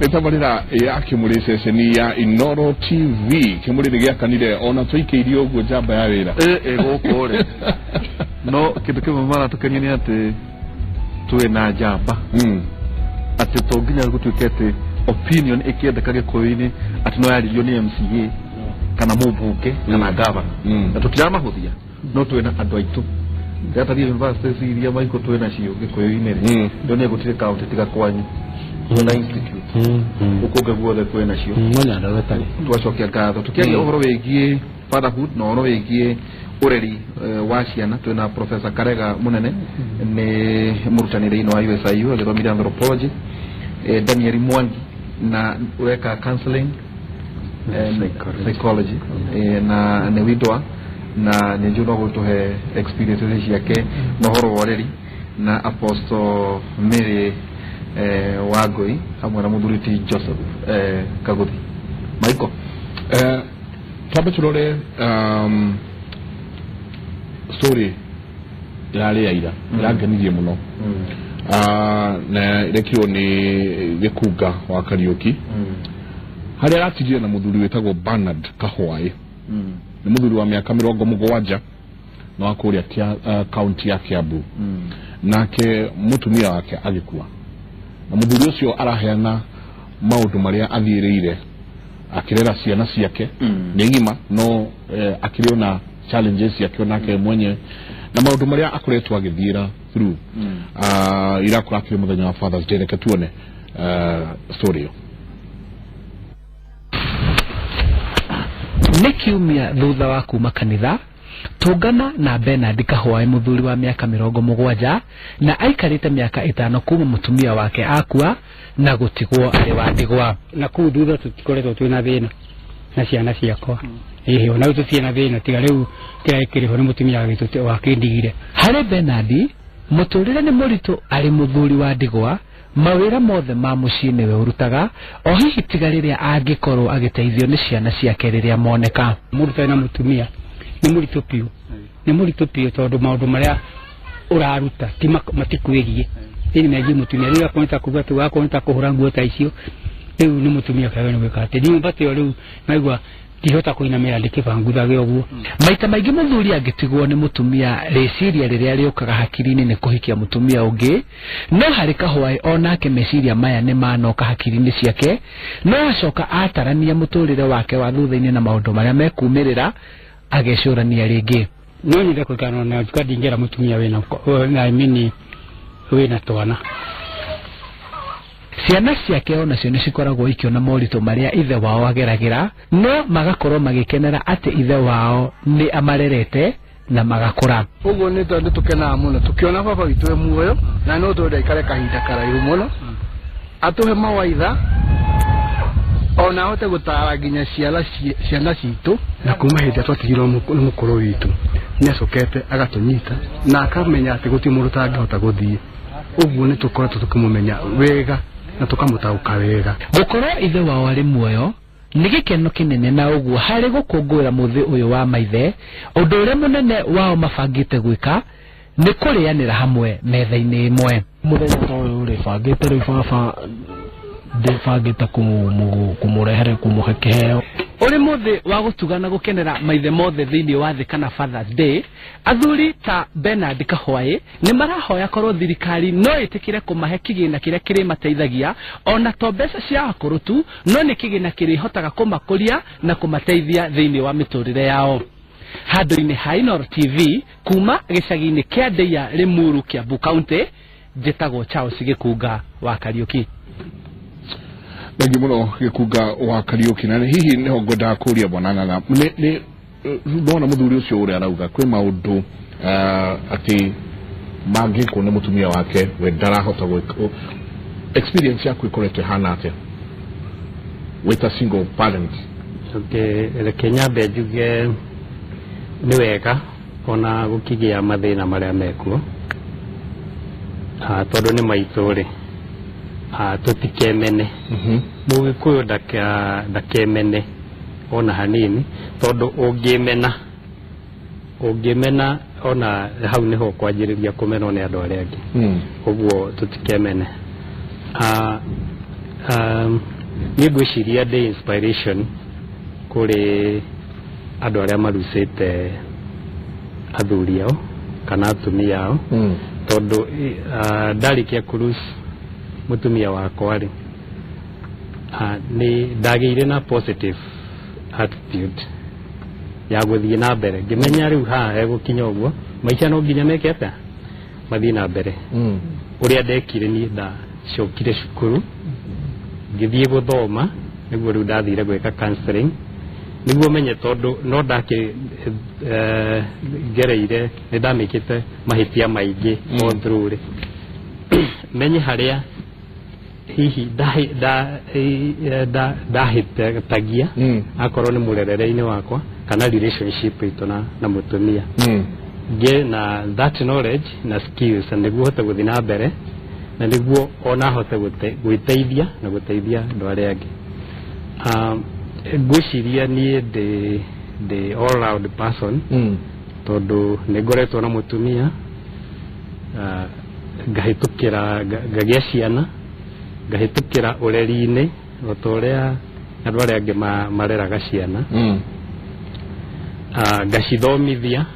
Nĩ tabarĩra ya Kĩmũrĩ, ceceni ya Inoro TV. Kĩmũrĩ nĩ gĩakanire ona tũikĩirio ũguo njamba ya wĩra. Ĩ gũkũ rĩ, no kĩndũ kĩmwe maratũkenia nĩ atĩ twĩ na njamba, atĩ to nginya gũtuĩke atĩ opinion ĩkĩendeka Gĩkũyũ-inĩ atĩ no yaririo nĩ MCA kana mũmbunge kana gavana, na tũtiramahũthia, no twĩ na andũ aitũ rĩatari universities iria maiko twĩ nacio Gĩkũyũ-inĩ rĩ, ndonire gũtirĩ county tiga kwanyu na institute, gũkũ guothe kwĩ nacio. No Nyandarua ĩtarĩ. Twacokia ngatho tukiaria ũhoro wĩgiĩ fatherhood na ũhoro wĩgiĩ ũreri wa ciana. Twĩna Professor Karega Mũnene, nĩ mũrutani thĩinĩ wa USIU, agĩthomire anthropology, Daniel Mwangi na ũreka counseling and Psychology. Psychology, na nĩ widower na nĩ njũĩ no gũtũhe experiences ciake na ũhoro wa ũreri, na Apostle Mary Wangũi hamwe na mũthuri ti Joseph Kaguthi Michael. Twambe tũrore story yarĩ ya ira, ĩrangenirie mũno. Na ĩrekirwo nĩ Gĩkunga wa Kariũki, harĩa aratigire na mũthuri wĩtagwo Bernard Kahwaĩ. Nĩ mũthuri wa mĩaka 70 na wa kũrĩa kaunti ya Kiambu. Nake mũtumia wake agĩkua, na mũthuri ũcio araheana maũndũ marĩa athiĩrĩire akĩrera ciana ciake. Nĩ ng'ima, no akĩrĩ ona challenges ciake onake mwenyewe na maũndũ marĩa akoretwo agĩthiĩra through. Irakora akĩrĩ mũthenya wa Fathers Day. Reke tuone story ĩyo. Nĩ kiumia thutha wa kuma kanitha, tũngana na Bernard Kahwaĩ, mũthuri wa mĩaka 70, na aikarĩte mĩaka 5 kuma mũtumia wake akua na gũtigwo arĩ wa ndigwa. Na kũu thutha tũtikoretwo twĩna thĩna na ciana ciakwa, ĩhĩ, ona rĩu tũtirĩ na thĩna, tiga rĩu kĩrĩa gĩkĩrĩho nĩ mũtumia wakĩndigire. Harĩ Bernard, mũtũrĩre nĩ mũritũ arĩ mũthuri wa ndigwa. Mawĩra mothe ma mũciĩ nĩwe ũrutaga, o hihi tiga rĩrĩa angĩkorwo agĩteithio nĩ ciana ciake rĩrĩa moneka. Mũndũ ũtarĩ na mũtumia nĩ mũritũ biũ, nĩ mũritũ biũ, tondũ maũndũ marĩa ũraruta ti matikwĩgiĩ, ĩni megiĩ mũtumia. Rĩu akorwo nĩ ta kuga atĩ wakorwo nĩ ta kũhũra nguo ta icio, rĩu nĩ mũtumia kĩagĩrĩirwo nĩ gwĩka atĩ nyũmba ta ĩyo. Rĩu naigua ndihota kũinamĩra ndĩkĩbanguthage ũguo. Maita maingĩ mũthuri angĩtigwo nĩ mũtumia, rĩciria rĩrĩa rĩũkaga hakiri-inĩ nĩ kũhikia mũtumia ũngĩ. No harĩ Kahwaĩ, onake meciria maya nĩ manoka hakiri-inĩ ciake, no acoka atarania mũtũrĩre wake wa thutha-inĩ na maũndũ marĩa mekumĩrĩra, agecũrania rĩngĩ. No nyende kũikara na njuka, ndingĩra mũtumia wĩna, I mean, wĩna twana. Ciana ciake onacio nĩ cikoragwo ikĩona moritũ marĩa ithe wao ageragĩra, no magakorwo magĩkenera atĩ ithe wao nĩ amarerete na magakũra. Ũguo nĩ tondũ tũkenaga mũno tũkĩona baba witũ e muoyo, na no twenda aikare kahinda karaihu mũno, atũhe mawaitha, ona ahote gũtara nginya ciana citũ. Na kuma hĩndĩ ĩrĩa twatigirwo nĩ mũkũrũ witũ, nĩ acokete agatũnyita na akamenya atĩ gũtirĩ mũndũ ũtangĩhota gũthiĩ. Ũguo nĩ tũkoretwo tũkĩmũmenya wega na tũkamũtaũka wega. Gũkorwo ithe wao arĩ muoyo nĩ gĩkeno kĩnene, na ũguo harĩ gũkũngũĩra mũthĩ ũyũ wa maithe, ũndũ ũrĩa mũnene wao mabangĩte gwĩka nĩ kũrĩanĩra hamwe metha-inĩ ĩmwe. Mũthenya ta ũyũ rĩ, bangĩte rĩu baba ndĩbangĩte kũmũrehere, kũmũhe kĩheo. Ũrĩ mũthĩ wa gũtugana gũkenera maithe mothe thĩinĩ wa thĩ kana Fathers Day, athuri ta Bernard Kahwaĩ nĩ marahoya korwo thirikari no ĩtĩkĩre kũmahe kĩgĩna kĩrĩa kĩrĩmateithagia, ona to mbeca cia akũrũ tu, no nĩ kĩgĩna kĩrĩhotaga kũmakũria na kũmateithia thĩinĩ wa mĩtũrĩre yao. Handũ-inĩ ha Inooro TV, kuma gĩcagi-inĩ kĩa Ndeia, Limuru, Kiambu County, njĩtagwo Charles Gĩkunga wa Kariũki. Thengiũ mũno, Gĩkunga wa Kariũki. Na hihi nĩho ngwendaga kũria bwana Ng'ang'a, nĩ ndona mũthuri ũcio ũrĩa arauga kwĩ maũndũ atĩ mangĩkwo nĩ mũtumia wake we ndarahota gwĩka. Experience yaku ĩkoretwo ĩhana atĩa wĩta single parent? Okay, reke nyambe njuge nĩ wega ona gũkĩgĩa mathĩna marĩa mekuo. Tondũ nĩ maitũ rĩ, tũtikemene. Mũgĩkũyũ ndakemene ona hanini, tondũ ũngĩmena ona hau nĩho kwanjĩrĩria kũmenwo nĩ andũ arĩa angĩ. Ũguo tũtikemene. Niĩ ngwĩciria ndĩ inspiration kũrĩ andũ arĩa marucĩte athuri ao kana atumia ao, tondũ ndarĩkia kũruc mũtumia wakwa rĩ, nĩ ndagĩire na positive attitude ya gũthiĩ na mbere, ngĩmenya rĩu haha hegũkinya ũguo maica no nginya meke atĩa, mathiĩ na mbere. Ũrĩa ndekire niĩ, ndacokire cukuru ngĩthiĩ gũthoma, nĩguo rĩu ndathire gwĩka counseling nĩguo menye, tondũ no ndakĩ ngereire nĩ ndamĩkĩte mahĩtia maingĩ all through rĩ, menye harĩa hihi ndahĩtagia, akorwo nĩ mũrerere-inĩ wakwa kana relationship itũ na mũtumia, ngĩe na that knowledge na skills nĩguo hote gũthiĩ na mbere na nĩguo ona hote gwĩteithia na gũteithia andũ arĩa angĩ. Ngwĩciria niĩ ndĩ all round person, tondũ nĩ ngoretwo na mũtumia, ngahĩtũkĩra ngagĩa ciana, ngahĩtũkĩra ũreri-inĩ o ta ũrĩa andũ arĩa angĩ mareraga ciana, ngacithomithia.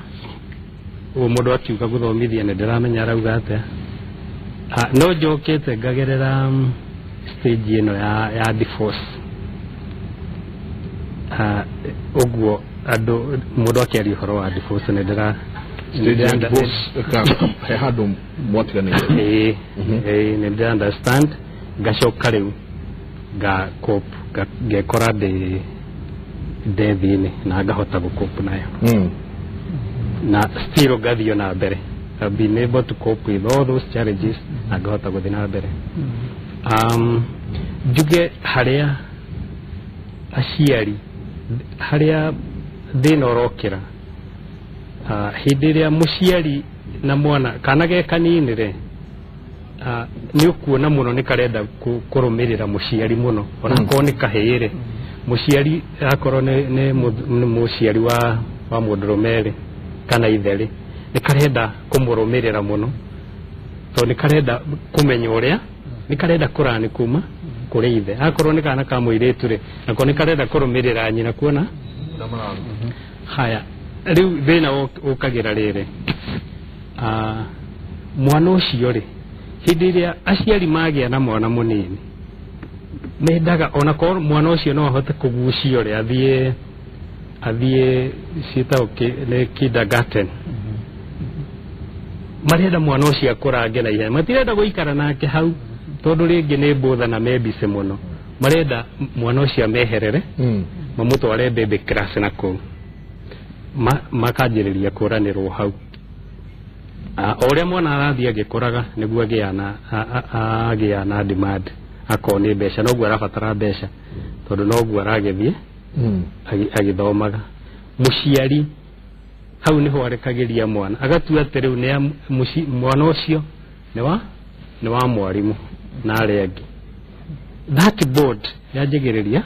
Ũguo mũndũ akiuga gũthomithia nĩ ndĩramenya arauga atĩa. No njokete ngagerera stage ĩno ya divorce. Ũguo andũ mũndũ akĩaria ũhoro wa divorce nĩ ndĩra Stage ya divorce, he handũ mwatiganĩire? Ĩĩ, nĩ ndĩra understand. Ngacoka rĩu nga cope, ngekora ndĩ death-inĩ na ngahota gũ-cope nayo na still ngathiĩ na mbere. I've been able to cope with all those challenges na ngahota gũthiĩ na mbere. Njuge harĩa aciari, harĩa thĩna ũrokĩra, hĩndĩ ĩrĩa mũciari na mwana kana ge kanini rĩ, nĩ ũkuona mũno nĩ karenda kũrũmĩrĩra mũciari mũno, onakorwo nĩ kahĩĩ rĩ, mũciari akorwo nĩ mũciari wa mũndũrũme rĩ kana ithe rĩ, nĩ karenda kũmũrũmĩrĩra mũno, tondũ nĩ karenda kũmenya ũrĩa nĩ karenda kũrani kuma kũrĩ ithe. Akorwo nĩ kana ka mũirĩtu rĩ, nako nĩ karenda kũrũmĩrĩra nyina kuona haya. Rĩu thĩna ũkagĩra rĩrĩ, mwana ũcio rĩ, hĩndĩ ĩrĩa aciari magĩa na mwana mũnini, mendaga ona korwo mwana ũcio no ahote kũgucio rĩ, athiĩ ciĩtagwo nĩ kindergarten, marenda mwana ũcio akũrange na ihenya, matirenda gũikara nake hau tondũ rĩngĩ nĩ mbũtha na membice mũno. Marenda mwana ũcio ameherere, mamũtware baby class na kũu makanjĩrĩria kũranĩrwo hau. O ũrĩa mwana arathiĩ agĩkũraga nĩguo agĩa na demand, akorwo nĩ mbeca noguo arabatara mbeca, tondũ noguo aragĩthiĩ agĩthomaga. Mũciari hau nĩho arekagĩria mwana, agatua atĩ rĩu nĩ mwana ũcio nĩ wa mwarimũ na arĩa angĩ. That board yanjĩgĩrĩria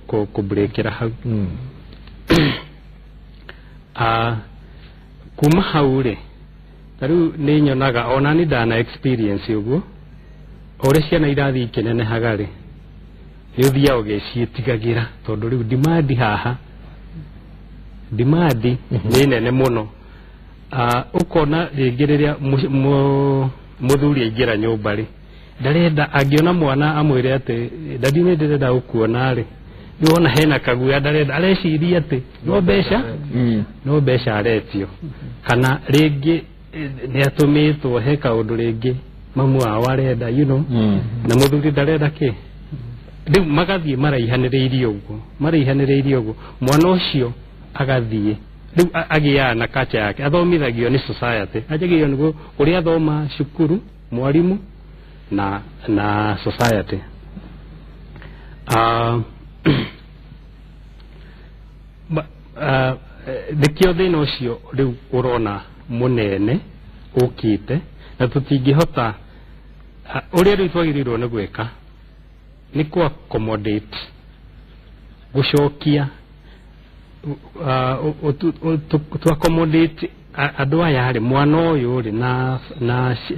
kũbreakĩra hau. Kuma hau rĩ, ta rĩu nĩ nyonaga ona nĩ ndana experience ũguo, o ũrĩa ciana irathiĩ ikĩnenehaga rĩ, nĩ ũthiaga ũgĩciĩtigagĩra, tondũ rĩu demand haha, demand nĩ nene mũno. Ũkona rĩngĩ rĩrĩa mũthuri aingĩra nyũmba rĩ, ndarenda angĩona mwana amwĩre atĩ, "Daddy, nĩ ndĩrenda gũkuona" rĩ, rĩu ona hena kaguoya, ndarenda, areciria atĩ no mbeca aretio, kana rĩngĩ nĩ atũmĩtwo he kaũndũ rĩngĩ mamu wao arenda, na mũthuri ndarenda kĩ. Rĩu magathiĩ maraihanĩrĩirie ũguo, maraihanĩrĩirie ũguo, mwana ũcio agathiĩ rĩu agĩaga na kacha yake, athomithagio nĩ society, anjagĩrĩrio nĩguo ũrĩa athoma cukuru, mwarimũ na society. Nĩkĩo thĩna ũcio rĩu ũrona mũnene ũkĩte na tũtingĩhota. Ũrĩa rĩu twagĩrĩirwo nĩ gwĩka nĩ kũ accommodate, gũcokia tu accommodate andũ aya rĩ, mwana ũyũ rĩ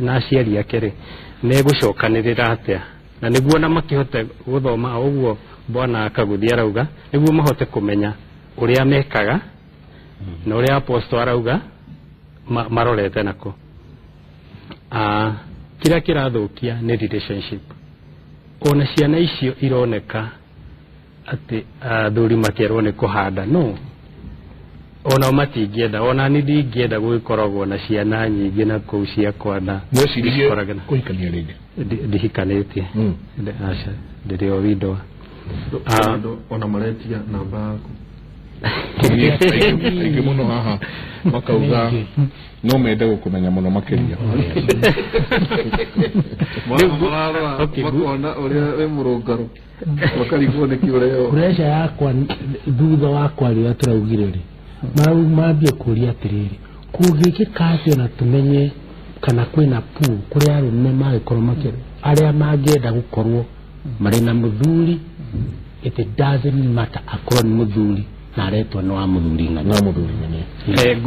na aciari ake rĩ, megũcokanĩrĩra atĩa. Na nĩguo na makĩhote gũthoma ũguo bwana Kaguthi arauga, nĩguo mahote kũmenya ũrĩa mekaga na ũrĩa apostle arauga marorete nako. Kĩrĩa kĩrathũkia nĩ relationship. Ona ciana icio ironeka atĩ athuri makerwo nĩ kũhanda, no ona matingĩenda, ona ni ndingĩenda gũgĩkoragwo na ciana nyingĩ na kũu ciakwa na mweciririe kũhikania rĩngĩ? Ndihikanĩtie. Aca, ndĩrĩ o window. Ona maretia namba yaku. Aingĩ mũno haha makauga no mende gũkũmenya mũno makĩria. Mararora makona ũrĩa wĩ mũrũngarũ makarigwo nĩkĩ ũreo. Pressure yakwa thutha wa kwaria tũraugire rĩ, mambie kũria atĩrĩrĩ, kũngĩkĩka atĩa na tũmenye kana kwĩna pool kũrĩa arũme mangĩkorwo makĩ arĩa mangĩenda gũkorwo marĩ na mũthuri, it doesn't matter akorwo nĩ mũthuri na aretwo nĩ wa mũthuri ng'ania. Na mũthuri ng'ania.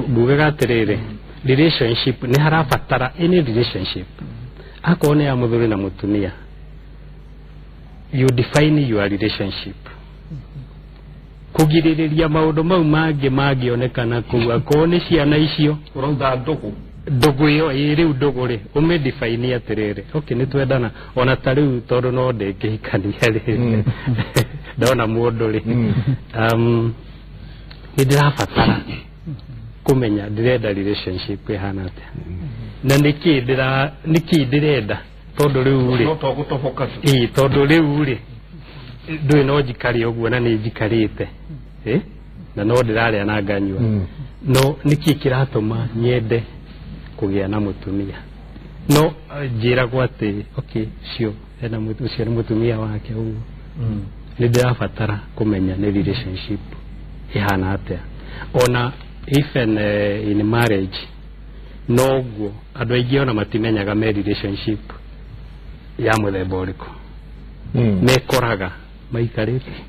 Ngugaga atĩrĩrĩ, relationship nĩ harabatara any relationship, akorwo nĩ ya mũthuri na mũtumia, you define your relationship. Kũgirĩrĩria maũndũ mau mangĩ mangĩonekana kũu, akorwo nĩ ciana icio ũrauga ndũgũ, ndũgũ ĩyo ĩ rĩu ndũgũ rĩ, ũmĩdefine atĩrĩrĩ, okay nĩ twendana, ona ta rĩu tondũ no ndĩngĩhikania rĩ, ndona mũndũ rĩ, nĩ ndĩrabatara kũmenya ndĩrenda relationship ĩhana atĩa na nĩkĩ ndĩrenda, tondũ rĩu rĩ no to gũtoboka tu. Ĩĩ, tondũ rĩu rĩ ndũĩ no njikare ũguo na nĩ njikarĩte, na no ndĩrarĩa na nganyua, no nĩkĩ kĩratũma nyende kũgĩa na mũtumia? No njĩragwo atĩ okay cio ena ũcio nĩ mũtumia wake ũguo. Nĩ ndĩrabatara kũmenya nĩ relationship ĩhana atĩa. Ona even in marriage noguo andũ aingĩ ona matimenyaga me relationship ya mũthemba ũrĩkũ. Mekoraga maikaranĩtie.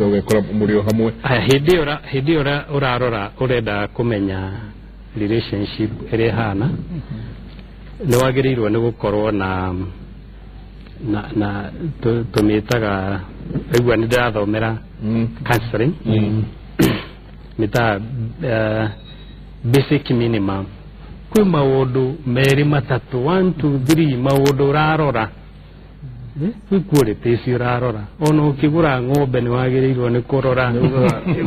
Ũgekora mũrĩ o hamwe. Aya, hĩndĩ ĩyo ũrarora ũrenda kũmenya relationship ĩrĩa ĩhana, nĩ wagĩrĩirwo nĩ gũkorwo na tũmĩtaga, aigua nĩ ndĩrathomera counseling, mĩtaga basic minimum. Kwĩ maũndũ merĩ matatũ, 1 2 3 maũndũ ũrarora, kwĩ quality icio ũrarora. Ona ũkĩgũra ng'ombe nĩ wagĩrĩirwo nĩ kũrora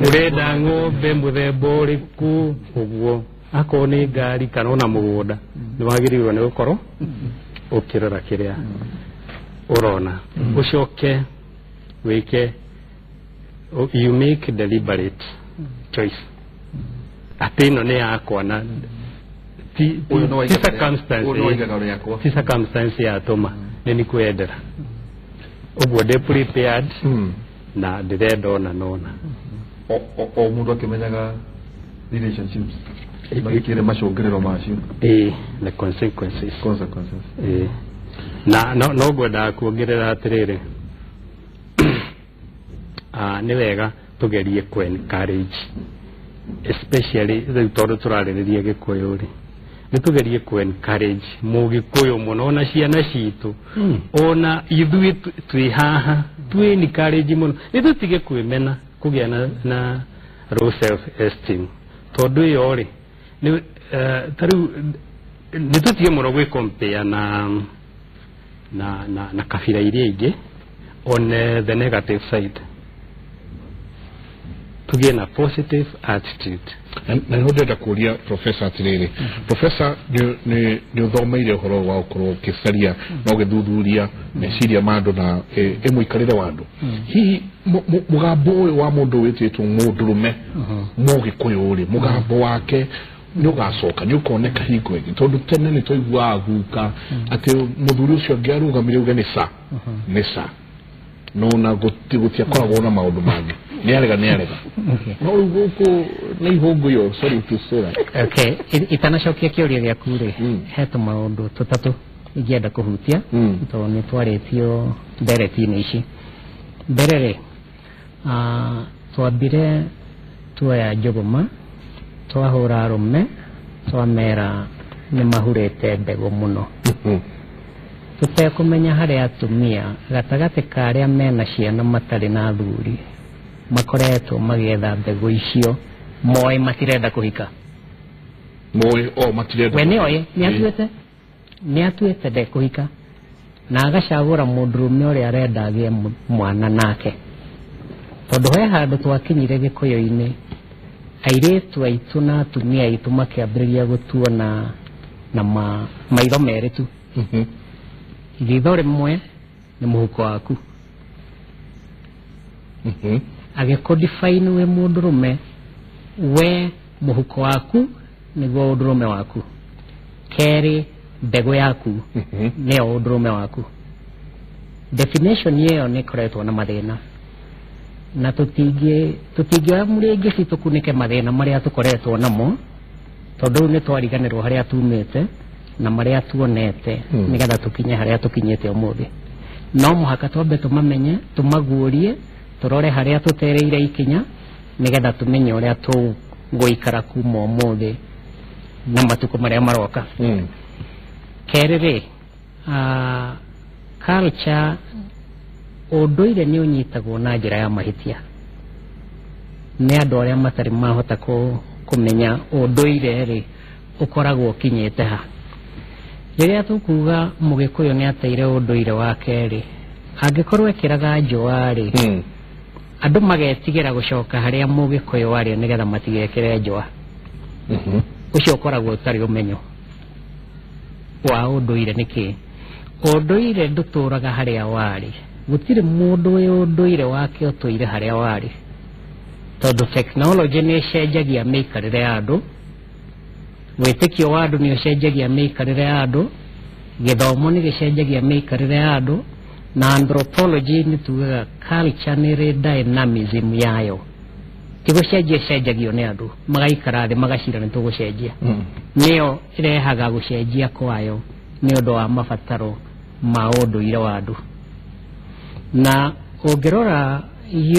ũrenda ng'ombe mũthemba ũrĩkũ, ũguo akorwo nĩ ngari kana ona mũgũnda nĩ wagĩrĩirwo nĩ gũkorwo ũkĩrora kĩrĩa ũrona. Ũcoke wĩke, you make deliberate choice atĩ ĩno nĩ yakwa na ti circumstance yatũma nĩ nĩkwendera ũguo ndĩ prepared na ndĩrenda ona nona. O mũndũ akĩmenyaga relationships magĩkĩre macũngĩrĩro macio, the consequences. Na no ngwendaga kuongerera atĩrĩrĩ, nĩ wega tũgerie kũ encourage especially rĩu tondũ tũrarĩrĩria Gĩkũyũ rĩ, nĩ tũgerie kũ encourage Mũgĩkũyũ mũno, ona ciana citũ, ona ithuĩ twĩ haha twĩ encourage mũno, nĩ tũtige kwĩmena kũgĩa na low self esteem, tondũ ĩyo rĩ ta rĩu nĩ tũtige mũno gwĩ compare na kabira iria ingĩ on the negative side, tũgĩe na positive attitude. Na nĩho ndĩrenda kũria professor atĩrĩrĩ, professor nĩ ũthomeire ũhoro wa gũkorwo ũkĩcaria na ũgĩthuthuria meciria ma andũ na mũikarĩre wa andũ. Hihi mũgambo ũyũ wa mũndũ wĩtĩtwo mũndũrũme Mũgĩkũyũ rĩ, mũgambo wake nĩ ũgacoka nĩ ũkoneka hingo ĩngĩ? Tondũ tene nĩ twaiguaga guka atĩ mũthuri ũcio angĩarũgamire uge nĩ ca nĩ ca, no na gũtiakoragwo na maũndũ mangĩ, nĩ arega nĩ arega. No rĩu gũkũ nĩ ihũngũyo, sorry to say that. Okay, itanacokia kĩũria gĩaku rĩ, he tũmaũndũ tũtatũ ingĩenda kũhutia tondũ nĩ twarĩtio ndereti-inĩ ici. Mbere rĩ, twambire tuoya njũgũma, twahũra arũme, twamera nĩ mahurĩte mbegũ mũno. Tũtekũmenya harĩa atumia gatagatĩ ka arĩa mena ciana matarĩ na athuri makoretwo magĩetha mbegũ icio moĩ matirenda kũhika. Moĩ o matirenda. We nĩoĩ nĩ atuĩte ndekũhika na agacagũra mũndũrũme ũrĩa arenda agĩe mwana nake. Tondũ he handũ twakinyire Gĩkũyũ-inĩ airĩtu aitũ na atumia aitũ makĩambĩrĩria gũtuona na maitho merĩ tu. Ritho rĩmwe nĩ mũhuko waku. Agĩkũ define wĩ mũndũrũme, we mũhuko waku nĩguo ũndũrũme waku. Kerĩ mbegũ yaku nĩyo ũndũrũme waku. Definition ĩyo nĩ ĩkoretwo na mathĩna na tũtingĩoya mũrĩngĩ ci tũkunĩke mathĩna marĩa tũkoretwo namo tondũ rĩu nĩ twariganĩrwo harĩa tumĩte na marĩa tuonete nĩgetha tũkinye harĩa tũkinyĩte ũmũthĩ. No mũhaka twambe tũmamenye, tũmaguũrie, tũrore harĩa tũtereire ikinya nĩgetha tũmenye ũrĩa tũgũikara kuma ũmũthĩ na matukũ marĩa maroka. Kerĩ rĩ, culture ũndũire nĩ ũnyitagwo na njĩra ya mahĩtia nĩ andũ arĩa matarĩ mahota kũmenya ũndũire rĩ ũkoragwo ũkinyĩte ha. Rĩrĩa tũkuga Mũgĩkũyũ nĩ ateire ũndũire wake rĩ, angĩkorwo ekĩraga njũa rĩ, andũ magetigĩra gũcoka harĩa Mũgĩkũyũ arĩ nĩgetha matigekĩre njũa. Ũcio ũkoragwo ũtarĩ ũmenyo wa ũndũire. Nĩkĩ ũndũire ndũtũraga harĩa warĩ? Gũtirĩ mũndũ wĩ ũndũire wake ũtũire harĩa warĩ, tondũ tekinoronjĩ nĩ ĩcenjagia mĩikarĩre ya andũ, wĩtĩkio wa andũ nĩ ũcenjagia mĩikarĩre ya andũ, gĩthomo nĩ gĩcenjagia mĩikarĩre ya andũ, na anthropology nĩ tugaga culture nĩ ĩrĩ dynamism yayo. Ti gũcenjia ĩcenjagio nĩ andũ magaikara thĩ magacira nĩ tũgũcenjia. Nĩyo ĩrehaga gũcenjia kwayo nĩ ũndũ wa mabataro ma ũndũire wa andũ. Na ũngĩrora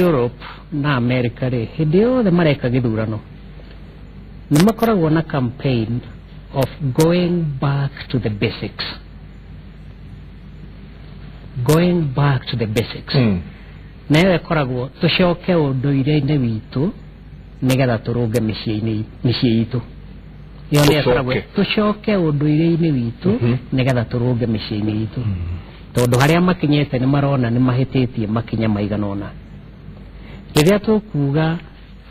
Europe na America rĩ, hĩndĩ yothe mareka gĩthurano nĩ makoragwo na campaign of going back to the basics, going back to the basics. Na ĩyo ĩkoragwo tũcoke ũndũire-inĩ witũ nĩgetha tũrũnge mĩciĩ-inĩ mĩciĩ itũ. Ĩyo nĩyo ĩkoragwo tũcoke ũndũire-inĩ witũ nĩgetha tũrũnge mĩciĩ-inĩ itũ, tondũ harĩa makinyĩte nĩ marona nĩ mahĩtĩtie makinya maigana ũna. Rĩrĩa tũkuga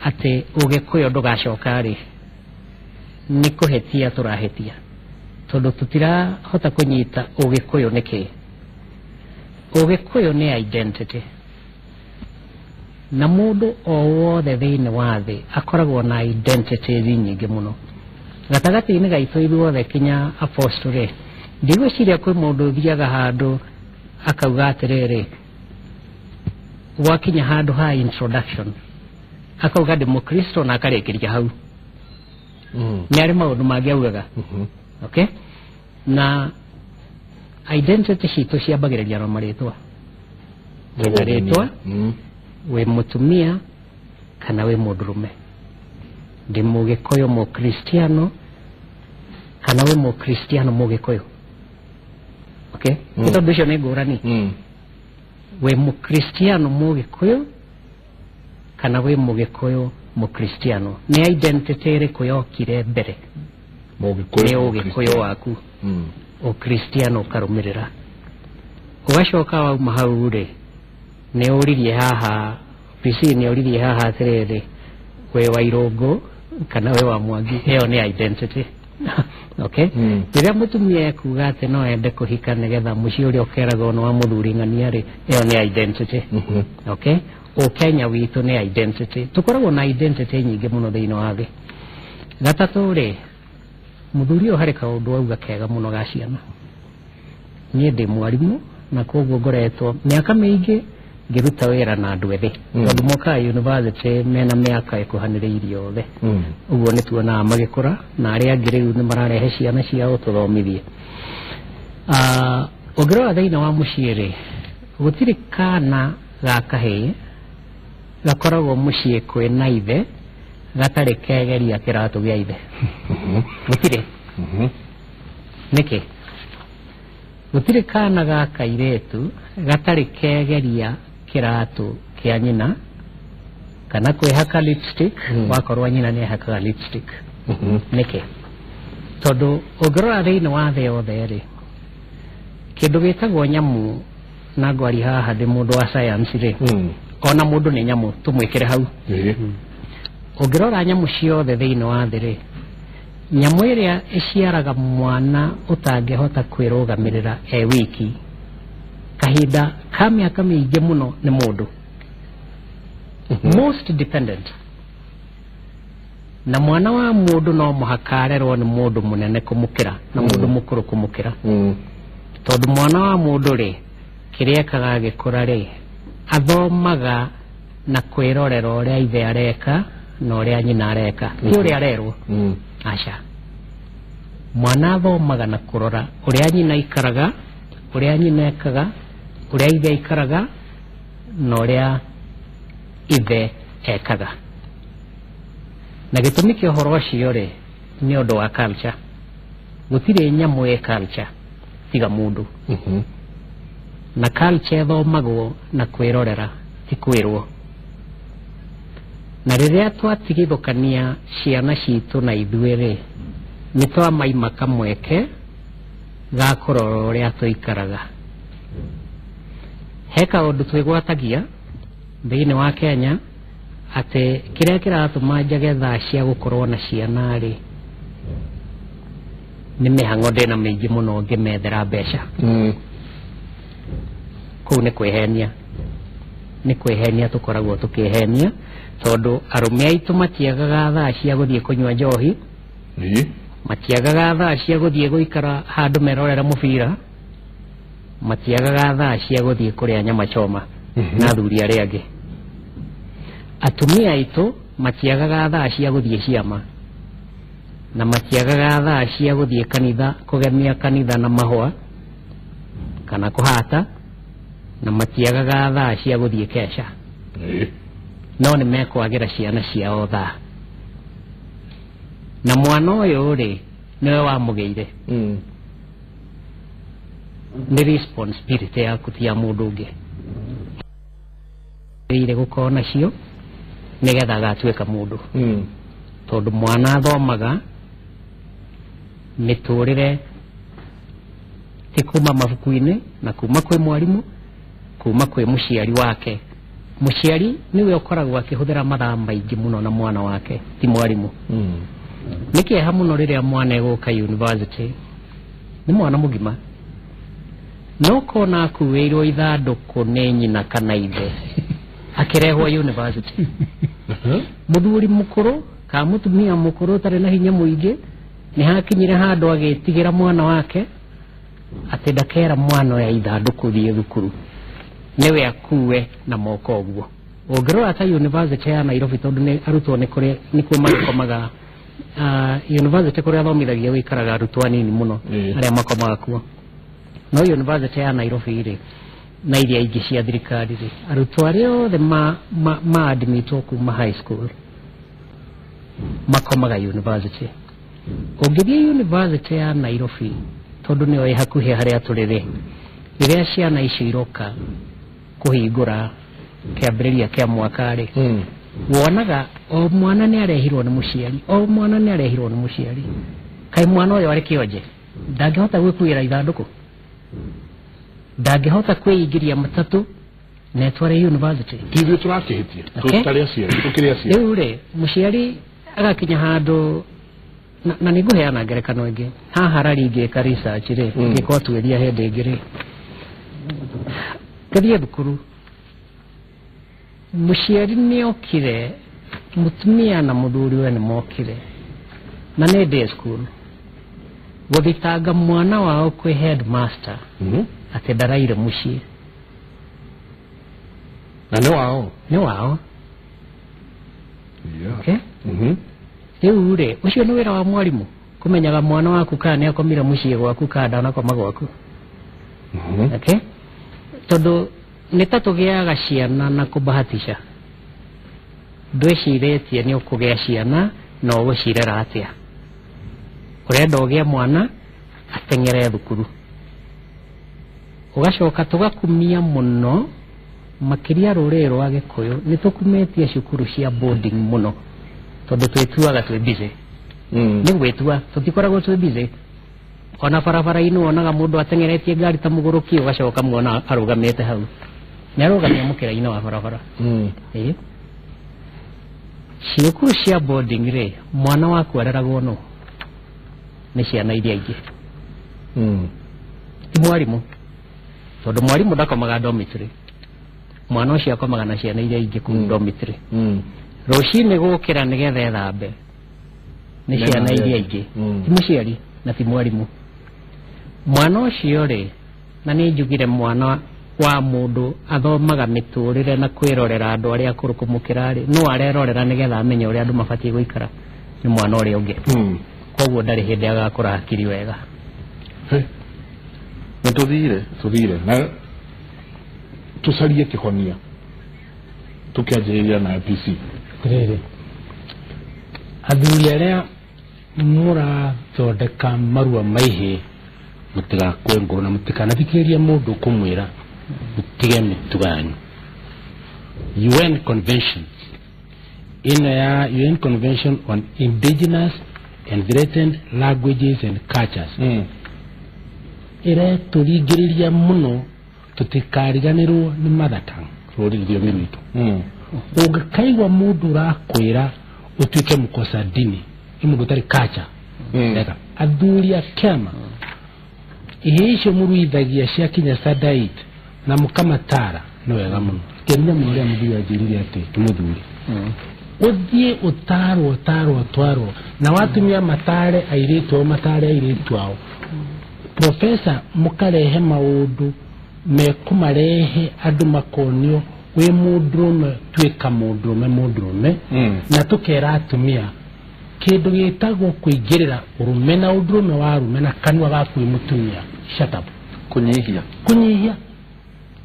atĩ Ũgĩkũyũ ndũgacoka rĩ, nĩ kũhĩtia tũrahĩtia, tondũ tũtirahota kũnyita Ũgĩkũyũ nĩ kĩĩ. Ũgĩkũyũ nĩ identity, na mũndũ o wothe thĩinĩ wa thĩ akoragwo na identities nyingĩ mũno. Gatagatĩ-inĩ gaitũ ithuothe kinya apostle rĩ, ndigwĩciria kwĩ mũndũ ũthiaga handũ akauga atĩrĩrĩ, gwakinya handũ ha introduction akauga ndĩ mũkristo na akarĩkĩria hau. Nĩ arĩ maũndũ mangĩ augaga. Okay, na identity citũ ciambagĩrĩria na marĩtwa. Wĩna rĩtwa, wĩ mũtumia kana wĩ mũndũrũme, ndĩ mũgĩkũyũ mũkristiano kana wĩ mũkristiano mũgĩkũyũ. Okay, nĩ tondũ ũcio nĩ ngũrani. Wĩ mũkristiano mũgĩkũyũ kana wĩ mũgĩkũyũ mũkristiano, nĩ identity ĩrĩkũ yokire mbere? Nĩ ũgĩkũyũ waku, ũkristiano ũkarũmĩrĩra. Ũgacoka wauma hau rĩ, nĩ ũririe haha PC, nĩ ũririe haha atĩrĩrĩ, wĩ wa Irũngũ kana wĩ wa Mwangi? Ĩyo nĩ identity. Okay, rĩrĩa mũtumia ekuga atĩ no ende kũhika nĩgetha mũciĩ ũrĩa ũkeragwo nĩ wa mũthuri ng'ania rĩ, ĩyo nĩ identity. Okay, ũkenya witũ nĩ identity. Tũkoragwo na identity nyingĩ mũno thĩinĩ wa thĩ. Gatatũ rĩ, mũthuri ũyũ harĩ kaũndũ auga kega mũno ga ciana. Niĩ ndĩ mwarimũ na koguo ngoretwo mĩaka mĩingĩ ngĩruta wĩra na andũ ethĩ, tondũ mokaga university mena mĩaka ĩkuhanĩrĩirie othe. Ũguo nĩ tuonaga magĩkũra na arĩa angĩ rĩu nĩ mararehe ciana ciao tũthomithie. Ũngĩrora thĩinĩ wa mũciĩ rĩ, gũtirĩ kana ga kahĩĩ gakoragwo mũciĩ kwĩna ithe gatarĩ kegeria kĩratũ gĩa ithe. Gũtirĩ. Nĩkĩ? Gũtirĩ kana ga kairĩtu gatarĩ kegeria kĩratũ kĩa nyina kana kwĩhaka lipstick, wakorwo nyina nĩ ehakaga lipstick. Nĩkĩ? Tondũ ũngĩrora thĩinĩ wa thĩ yothe rĩ, kĩndũ gĩtagwo nyamũ, na ngwari haha ndĩ mũndũ wa science rĩ, ona mũndũ nĩ nyamũ, tũmwĩkĩre hau. Ũngĩrora nyamũ ciothe thĩinĩ wa thĩ rĩ, nyamũ ĩrĩa ĩciaraga mwana ũtangĩhota kwĩrũgamĩrĩra e wiki kahinda ka mĩaka mĩingĩ mũno nĩ mũndũ. Most dependent. Na mwana wa mũndũ no mũhaka arerwo nĩ mũndũ mũnene kũmũkĩra na mũndũ mũkũrũ kũmũkĩra. Tondũ mwana wa mũndũ rĩ, kĩrĩa ekaga agĩkũra rĩ, athomaga na kwĩrorera ũrĩa ithe areka na ũrĩa nyina areka, ti ũrĩa arerwo. Aca, mwana athomaga na kũrora ũrĩa nyina aikaraga, ũrĩa nyina ekaga, ũrĩa ithe aikaraga na ũrĩa ithe ekaga. Na gĩtũmi kĩa ũhoro ũcio rĩ, nĩ ũndũ wa culture. Gũtirĩ nyamũ ĩ culture tiga mũndũ. Na culture ĩthomagwo na kwĩrorera, ti kwĩrwo. Na rĩrĩa twatigithũkania ciana citũ na ithuĩ rĩ, nĩ twamaima kamweke ga kũrora ũrĩa tũikaraga. He kaũndũ twĩgwatagia thĩinĩ wa Kenya atĩ kĩrĩa kĩratũma njage thaa cia gũkorwo na ciana rĩ, nĩ mĩhang'o ndĩna mĩingĩ mũno ngĩmethera mbeca. Kũu nĩ kwĩhenia, nĩ kwĩhenia tũkoragwo tũkĩhenia, tondũ arũme aitũ matiagaga thaa cia gũthiĩ kũnyua njohi, matiagaga thaa cia gũthiĩ gũikara handũ merorera mũbira, matiagaga thaa cia gũthiĩ kũrĩa nyama choma na athuri arĩa angĩ. Atumia aitũ matiagaga thaa cia gũthiĩ ciama, na matiagaga thaa cia gũthiĩ kanitha kũgemia kanitha na mahũa kana kũhata, na matiagaga thaa cia gũthiĩ keca. No nĩ mekwagĩra ciana ciao thaa. Na mwana ũyũ rĩ, nĩwe wamũgĩire. Nĩ responsibility yaku, ti ya mũndũ ũngĩ. Ire gũkorwo nacio nĩgetha agatuĩka mũndũ. Tondũ mwana athomaga mĩtũrĩre ti kuma mabuku-inĩ na kuma kwĩ mwarimũ, kuma kwĩ mũciari wake. Mũciari nĩwe ũkoragwo akĩhũthĩra mathaa maingĩ mũno na mwana wake, ti mwarimũ. Nĩ kĩeha mũno rĩrĩa mwana egũka university, nĩ mwana mũgima, no kona akuĩirwo ithandũkũ nĩ nyina kana ithe akĩrehwo university. Mũthuri mũkũrũ kana mũtumia mũkũrũ ũtarĩ na hinya mũingĩ nĩ hakinyire handũ agĩtigĩra mwana wake atĩ ndakera mwana ũyũ ithandũkũ thiĩ thukuru, nĩwe akue na moko ũguo. Ũngĩrora ta university ya Nairobi, tondũ nĩ arutwo nĩ kũrĩa nĩkuo magĩkomaga, university kũrĩa athomithagia gũikaraga arutwo anini mũno arĩa makomaga kuo. No university ya Nairobi rĩ, na iria ingĩ cia thirikari rĩ, arutwo arĩa othe ma admitwo kuma high school makomaga university. Ũngĩthiĩ university ya Nairobi, tondũ nĩyo ĩ hakuhĩ harĩa tũrĩ rĩ, rĩrĩa ciana icio iroka kũhingũra kĩambĩrĩria kĩa mwaka rĩ, wonaga o mwana nĩ arehirwo nĩ mũciari, o mwana nĩ arehirwo nĩ mũciari. Kaĩ mwana ũyũ arĩ kĩonje, ndangĩhota gwĩkuĩra ithandũkũ, ndangĩhota kwĩingĩria matatũ na etware university. Ti ithuĩ tũrakĩhĩtia, tũtarĩ aciari, tũkĩrĩ aciari. Rĩu rĩ, mũciari agakinya handũ na nĩ ngũheana ngerekano ĩngĩ haha rari ngĩka research rĩ, ngĩkorwo tuĩria hĩndĩ ĩngĩ rĩ, ngĩthiĩ thukuru, mũciari nĩ okire, mũtumia na mũthuri we nĩ mokire, na nĩ day school, gũthitanga mwana wao kwĩ headmaster atĩ ndaraire mũciĩ. Na nĩ wao? Nĩ wao. Okay? Rĩu rĩ, ũcio nĩ wĩra wa mwarimũ kũmenyaga mwana waku kana nĩ akomire mũciĩ gwaku kana ndanakoma gwaku. Okay? Tondũ nĩ ta tũgĩaga ciana na kũbahatisha. Ndwĩcirĩtie nĩ ũkũgĩa ciana na ũgũcirera atĩa. Ũrenda ũgĩe mwana ateng'ere thukuru. Ũgacoka tũgakumia mũno makĩria rũrĩrĩ rwa Gĩkũyũ nĩ tũkumĩtie cukuru cia boarding mũno tondũ twĩtuaga twĩ busy. Nĩ gwĩtua tũtikoragwo twĩ busy. Ona barabara-inĩ wonaga mũndũ ateng'eretie ngari ta mũgũrũki ũgacoka muona arũgamĩte hau. Nĩ arũgamia mũkĩra-inĩ wa barabara. Ĩĩ. Cukuru cia boarding rĩ, mwana waku areragwo nũ? Nĩ ciana iria ingĩ. Ti mwarimũ. Tondũ mwarimũ ndakomaga dormitory. Mwana ũcio akomaga na ciana iria ingĩ kũu dormitory. Rũcinĩ gũkĩra nĩgetha ethambe nĩ ciana iria ingĩ. Ti mũciari na ti mwarimũ. Mwana ũcio rĩ, na nĩ njugire mwana wa mũndũ athomaga mĩtũrĩre na kwĩrorera andũ arĩa akũrũ kũmũkĩra rĩ, no arerorera nĩgetha amenye ũrĩa andũ mabatiĩ gũikara nĩ mwana ũrĩa ũngĩ. Koguo ndarĩ hĩndĩ agakũra hakiri wega. Nĩ tũthire na tũcarie kĩhonia tũkĩanjĩrĩria na IPC. Rĩrĩ athuri arĩa mũrathondeka marua maihĩ mũtigakue ngoro na mũtikanathikĩrĩrie mũndũ kũmwĩra mũtige mĩtugo yanyu. UN Convention ĩno ya UN Convention on Indigenous and Threatened Languages and Cultures ĩretũringĩrĩria mũno tũtikariganĩrwo nĩ mother tongue rũrĩrĩ rũthiomi rwitũ. Ũngĩkaigua mũndũ ũrakwĩra ũtuĩke mũkosa dini nĩ mũndũ ũtarĩ culture. Reka athuri a kĩama ihe icio mũruithagia ciakinya standard na mũkamatara nĩ wega mũno. Kĩrĩa mũno ũrĩa mũthuri anjĩrire atĩ ti mũthuri ũthiĩ ũtarwo ũtarwo ũtwarwo na watumia matare airĩtu ao matare airĩtu ao. Professor mũkarehe maũndũ mekũmarehe andũ makonio wĩ mũndũrũme tuĩka mũndũrũme mũndũrũme na tũkera atumia kĩndũ gĩtagwo kũingĩrĩra ũrũme na ũndũrũme wa arũme na kanua gaku wĩ mũtumia shut up. Kũnyihia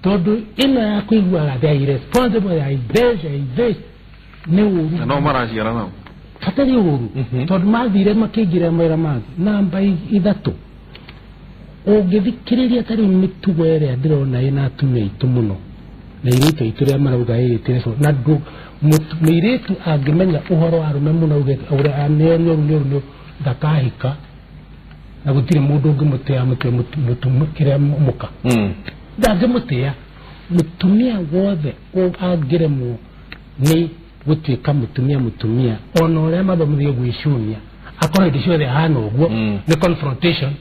tondũ ĩno ya kũiguaga they are irresponsible, they are this, they are this nĩ ũru. Na no maraciara nao hatarĩ ũru tondũ mathire makĩingĩra mawĩra mangĩ. Namba 3 ũngĩthikĩrĩria ta rĩu mĩtugo ĩrĩa ndĩrona ĩna atumia aitũ mũno na airĩtu aitũ rĩa marauga ĩĩtĩre na mũirĩtu angĩmenya ũhoro wa arũme mũno auge nĩ ũru nĩ ndakahika na gũtirĩ mũndũ ũngĩmũtĩa kĩrĩa mũka ndangĩmũtĩa. Mũtumia wothe angĩremwo nĩ gũtuĩka mũtumia ona ũrĩa mathomithio gwĩcunia akorwo hĩndĩ ciothe ahana ũguo nĩ confrontation.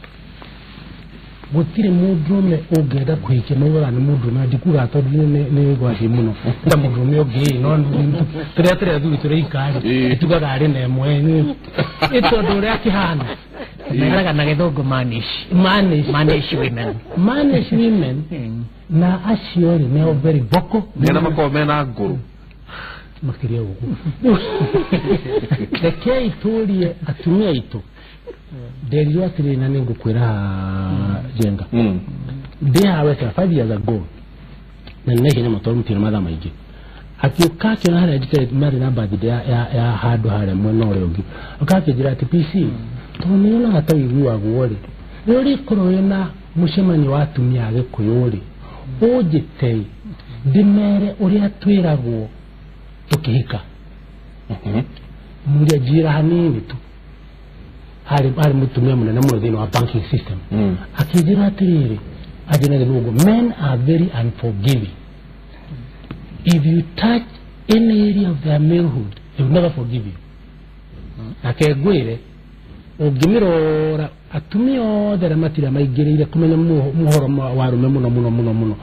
Gũtirĩ mũndũrũme ũngĩenda kũhikia maugaga nĩ mũndũrũme ndikuga tondũ nĩ gwaci mũno ta mũndũrũme ũngĩ no tũrĩa tũrĩa athuri tũrĩa ikari tugaga arĩ na ĩmwe nĩ tondũ ũrĩa akĩhana. Meraga na gĩthũngũ manish women. Manish women na acio rĩ nĩo very vocal nĩ arĩa makoragwo mena ngũrũ makĩria ũguo. Rekei tũrie atumia aitũ nderirwo atĩrĩrĩ na nĩngũkwĩra Njenga ndĩ haha Western 5 years ago na nĩ naihenya mũno tondũ mũtirĩ mathaa maingĩ akiũka akĩona harĩa njikarĩte marĩ na birthday ya handũ harĩa mwena ũrĩa ũngĩ oka akĩnjĩra atĩ PC tondũ nĩyonaga ta ũiguagwo rĩ nĩ ũrĩkorwo wĩna mũcemanio wa atumia a Gĩkũyũ rĩ ũnjĩte ndĩmere ũrĩa twĩragwo tũkĩhika. Mũria njĩra hanini tu harĩ mũtumia mũnene mũno thĩinĩ wa banking system akĩnjĩra atĩrĩrĩ anjĩra gĩthũngũ men are very unforgiving. If you touch any area of their malehood they will never forgive you. Nake ngwĩre ũngĩmĩrora atumia othe arĩa matira maingĩrĩire kũmenya mũhoro wa arũme mũno mũno mũno mũno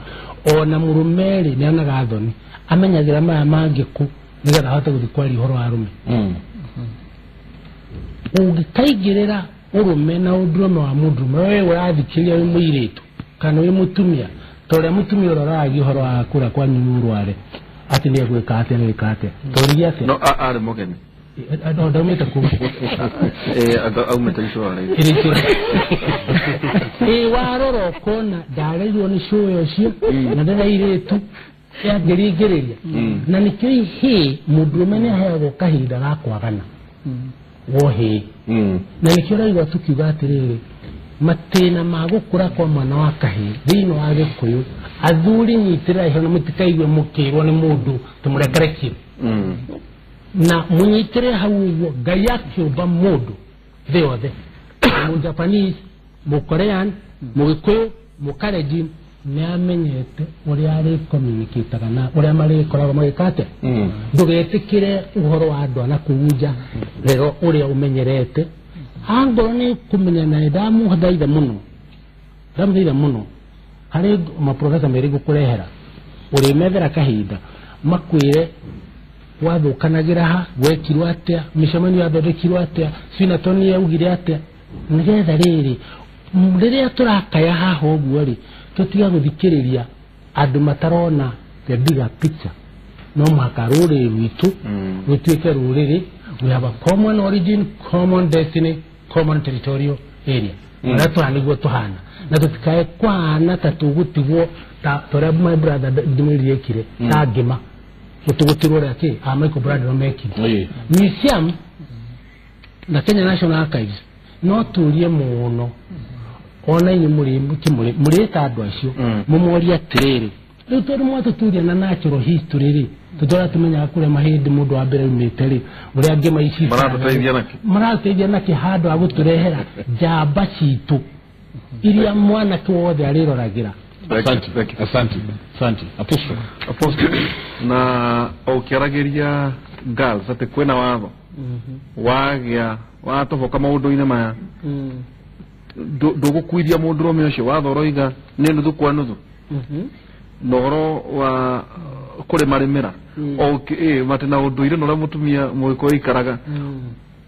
ona mũrũme rĩ nĩ onaga thoni amenyagĩra maya mangĩ kũ nĩgetha ahote gũthiĩ kwaria ũhoro wa arũme. Ũngĩkaingĩrĩra ũrũme na ũndũrũme wa mũndũrũme we ũrathikĩrĩria wĩ mũirĩtu kana wĩ mũtumia ta ũrĩa mũtumia ũrĩa ũraragia ũhoro wa kũrĩa kwanyu ũrware atĩ nĩ egwĩka atĩa nĩ gwĩka atĩa tũririe atĩa no arĩ mũgeni ndaumĩte kũ aumĩte itũra rĩu ĩ warora ũkona ndareirwo nĩ cũĩ ũcio na ndĩna airĩtu angĩringĩrĩria na nĩkĩo ihĩ mũndũrũme nĩ aheagwo kahinda ga kwagana wohĩ na nĩkĩo ũraigua tũkiuga atĩrĩrĩ Matĩna ma gũkũra kwa mwana wa kahĩĩ thĩinĩ wa Gĩkũyũ athuri nyitĩrĩra iho na mũtikaigue mũkĩrwo nĩ mũndũ tũmũrekere kĩu na mũnyitĩrĩre hau ũguo Ngai akĩũmba mũndũ thĩ yothe mũ Japanese mũ Korean mũgĩkũyũ mũkalenjin nĩ amenyete ũrĩa arĩcommunicataga na ũrĩa marĩkoragwo magĩka atĩa. Ndũgetĩkĩre ũhoro wa andũ a nakũu nja rero ũrĩa ũmenyerete angorwo nĩ kũmenya na ndamũthaitha mũno harĩ maprofesa merĩ ngũkũrehera ũrĩmethera kahinda makwĩre wathũkanagĩra ha gwekirwo atĩa mĩcemanio yathondekirwo atĩa Swinatoni yaugire atĩa nĩgetha rĩrĩ rĩrĩa tũrakaya haha ũguo rĩ tũtiga gũthikĩrĩria andũ matarona the bigger picture. No mũhaka rũrĩrĩ rwitũ rũtuĩke rũrĩrĩ. We have a common origin, common destiny, common territorial area. Ũrĩa tũhana nĩguo tũhana na tũtikae kũhana ta tũgũtigwo ta ũrĩa my brother ndĩmwĩrire ekire ta ngĩma gũtũgũtirwo ũrĩa kĩ a Michael Brandon mekire. Museum na Kenya National Archives no tũrie mũno ona inyuĩ mũrĩta andũ acio mũmorie atĩrĩrĩ rĩu tondũ mwatũturia na natural history rĩ tũtũra tũmenyaga kũrĩa mahĩndĩ mũndũ wa mbere aumĩte rĩ ũrĩa ngĩma ici maratũteithia nakĩ handũ ha gũtũrehera njamba citũ iria mwanake wothe arĩroragĩra. Asante. Asante. Apostle. Na ũkĩaragĩria girls atĩ kwĩna watho wagĩa watoboka maũndũ-inĩ maya ndũgũkuithia mũndũrũme ũcio watho ũroiga nĩ nuthu kwa nuthu na ũhoro wa kũrĩmarĩmĩra matĩ na ũndũire na ũrĩa mũtumia mũgĩkũyũ aikaraga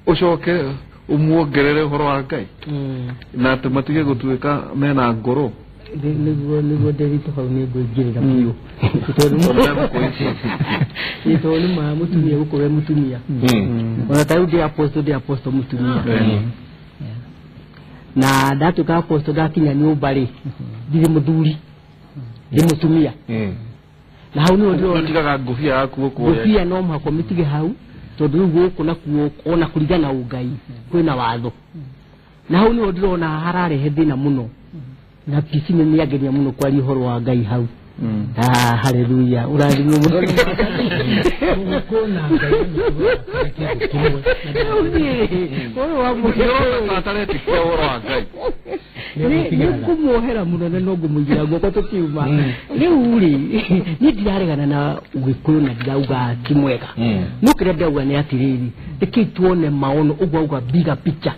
ũcoke ũmuongerere ũhoro wa Ngai na atĩ matige gũtuĩka mena ngoro nĩguo ndĩritũ hau nĩ ngũingĩrĩra biũ tondũ nĩ ma mũtumia gũkorwo e mũtumia ona ta rĩu ndĩ apostle mũtumia na ndatuĩka apostle ndakinya nyũmba rĩ ndirĩ mũthuri ndĩ mũtumia na hau nĩho ndĩrona ũtigaga ngũbia yaku gũkũ ngũbia no mũhaka ũmĩtige hau tondũ rĩu gũkũ nakuo ona kũringana na ũngai kwĩna watho na hau nĩho ndĩrona hararehe thĩna mũno na PC nĩ nĩangeria mũno kwaria ũhoro wa Ngai hau. Haleluya ũrathimwo mũno Gũkũ na Ngai ataretĩkia ũhoro wa Ngai nĩ ngũmuohera mũno na no ngũmũigĩra guoko tũkiuma rĩu rĩ niĩ ndiraregana na Ũgĩkũyũ na ndirauga ti mwega no kĩrĩa ndĩrauga nĩ atĩrĩrĩ rekei tuone maono ũguo auga bigger picture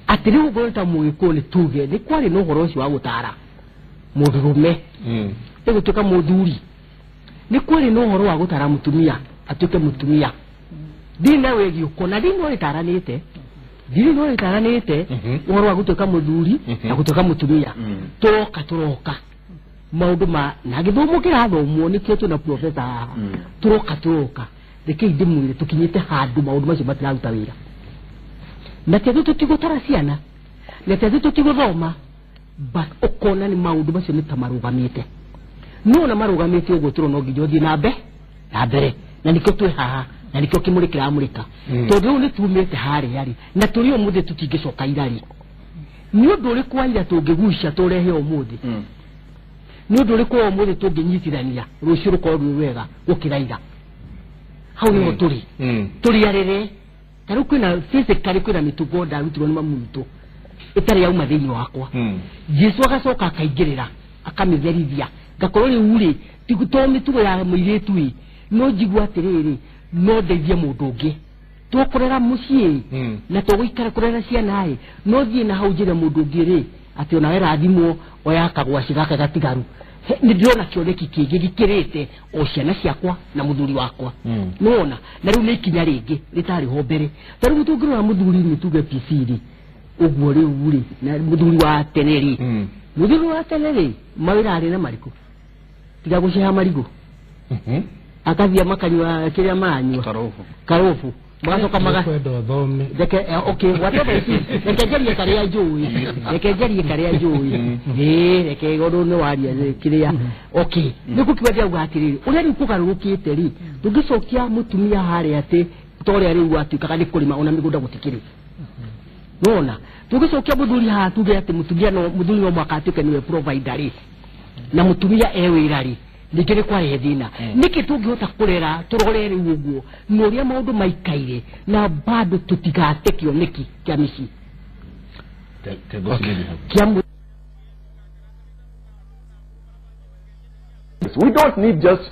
atĩ rĩu ũguo ta Mũgĩkũyũ nĩ tuge nĩ kwarĩ na ũhoro ũcio wa gũtara mũndũrũme ĩgũtuĩka mũthuri nĩ kwarĩ na ũhoro wa gũtara mũtumia atuĩke mũtumia ndirĩ na wĩgiĩ ũko na ndirĩ no rĩtaranĩte ũhoro wa gũtuĩka mũthuri na gũtuĩka mũtumia tũroka maũndũ ma na gĩthomo kĩrathomwo nĩkĩo twĩna professor haha tũroka rekei ndĩmwĩre tũkinyĩte handũ maũndũ macio matiraruta wĩra na ti atĩ tũtigũtara ciana na ti atĩ tũtigũthoma but ũkona nĩ maũndũ macio nĩ ta marũgamĩte no na marũgamĩte ũguo tũrona nginya ũthiĩ na mbere na nĩkĩo twĩ haha na nĩkĩo kĩmũrĩ kĩramũrĩka tondũ rĩu nĩ tumĩte harĩa rĩ na tũrĩ ũmũthĩ tũtingĩcoka ira rĩ nĩ ũndũ ũrĩkũ wa ira tũngĩgucia tũrehe ũmũthĩ nĩ ũndũ ũrĩkũ wa ũmũthĩ tũngĩnyitithania rũciũ rũkorwo rwĩ wega gũkĩra ira hau nĩho tũrĩ tũrĩ arĩre ta rĩu kwĩna physically kwĩna mĩtugo ndarutirwo nĩ mamu witũ ĩtarĩ yauma thĩinĩ wakwa Jesu agacoka akaingĩrĩra akamĩtherithia ngakorwo rĩu rĩ to mĩtugo ya mũirĩtu ĩ no njigua atĩrĩrĩ no ndeithie mũndũ ũngĩ tũkũrera mũciĩ na tũgũikara kũrera ciana ĩ no thiĩ na hau njĩre mũndũ ũngĩ rĩ atĩ onawe rathimwo oya kagwaci gaka gatigaru nĩ ndĩrona kĩoneki kĩngĩ gĩkĩrĩte o ciana ciakwa na mũthuri wakwa nĩwona na rĩu nĩ ikinya rĩngĩ rĩtarĩ ho mbere ta rĩu tũngĩrora mũthuri nĩ tuge PC rĩ ũguo rĩu rĩ na mũthuri wa tene rĩ mũthuri wa tene rĩ mawĩra arĩ na marĩkũ tiga gũceha marigũ akathiĩ makanyua kĩrĩa maranyua karobu magacoka makwenda ũthome reke okay whatever it is reke njarie karĩa njũĩ ĩĩ reke ũndũ nĩ waria kĩrĩa okay nĩ gũkiuga ndĩrauga atĩrĩrĩ ũrĩa rĩu kũgarũrũkĩte rĩ tũngĩcokia mũtumia harĩa atĩ ta ũrĩa rĩu atuĩkaga nĩ kũrĩma ona mĩgũnda gũtikĩrĩ Nona tũgĩcokia mũthuri haha tuge atĩ mũtumia no mũthuri no mwaka atuĩke nĩwe provider rĩ, na mũtumia e wĩra rĩ, ningĩ nĩ kwarehe thĩna. Nĩkĩ tũngĩhota kũrera tũrore rĩu ũguo na ũrĩa maũndũ maikaire na bado tũtigate kĩoneki kĩa mĩciĩ kĩa We don't need just